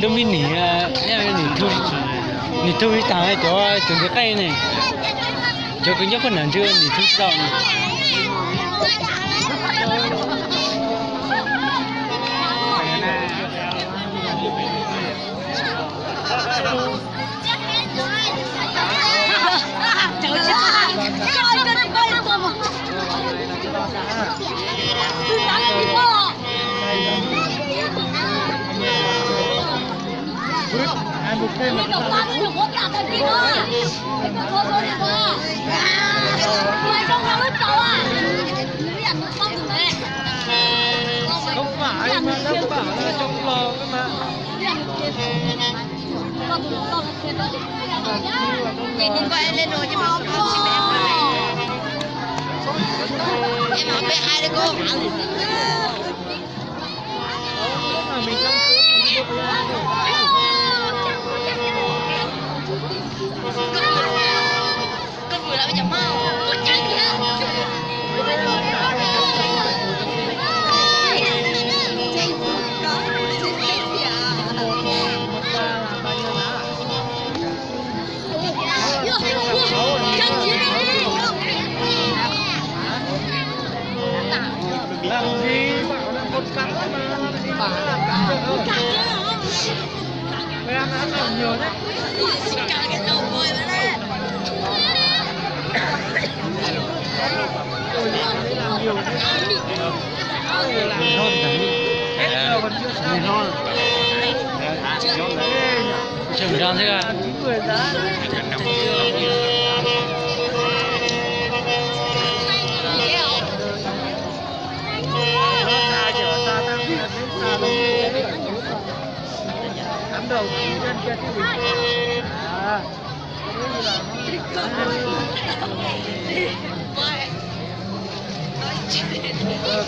Lub me nim, nim thu, nim thu tsis tas cov, cov ntiv qeej ne, cov kws nyob qhov nram ntsis nim thu tsis tau ne.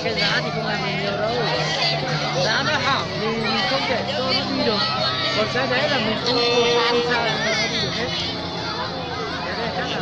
Cái giá thì không hề nhiều đâu. Giá nó hảo thì mình không thể cho nó đi được. Còn giá đấy là mình không, không sao là cho nó đi được hết. Cái này chắc là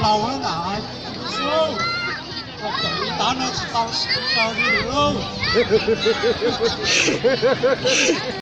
Laus na, tab no tsis tau sawv li lawm.